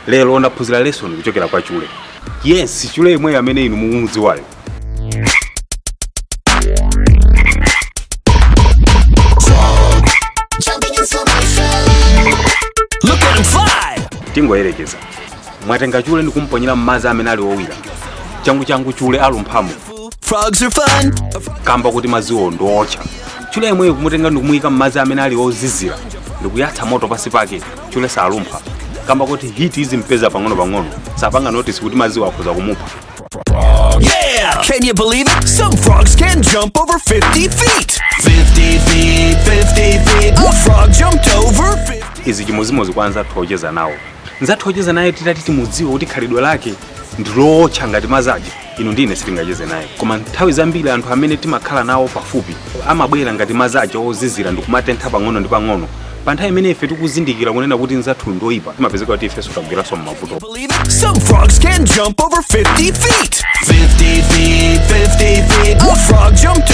Lero ndaphunzira lesson kuchokera kwa chule. Yes, chule yemweyo amene inu mukumudziwayo. Jumping in slow motion. Look at him fly! Tingoyerekeza mwatenga chule ndikumponyera m'madzi amene ali owira. Changu changu chule alumphamo. Frogs are fun. Kamba kuti madziwo ndi otcha. Chule yemweyo kumutenga ndikumuyika m'madzi amene ali ozizira ndikuyatsa moto pansi pake, chule salumpha kamba kuti heat izimpeza pang'ono pang'ono, sapanga notice kuti madziwo akhoza kumupha. Yeah! Can you believe it? Some frogs can jump over 50 feet. 50 feet, 50 feet. A frog jumped over 50. Izi chimodzimodzi kwa anzathu ocheza nawo. Nzathu ocheza naye titati timudziwe kuti khalidwe lake ndi lootcha ngati madzi aja, inu ndi ine sitingacheze naye. Koma nthawi zambiri anthu amene timakhala nawo pafupi amabwera ngati madzi aja ozizira ndikumatentha pang'ono ndi pang'ono. Pa nthawi imene ife tikuzindikira kunena kuti nzathu ndi oyipa, timapezeka kuti ifenso tagweranso m'mavuto. Believe it? Some frogs can jump over 50 feet. 50 feet, 50 feet. A frog jumped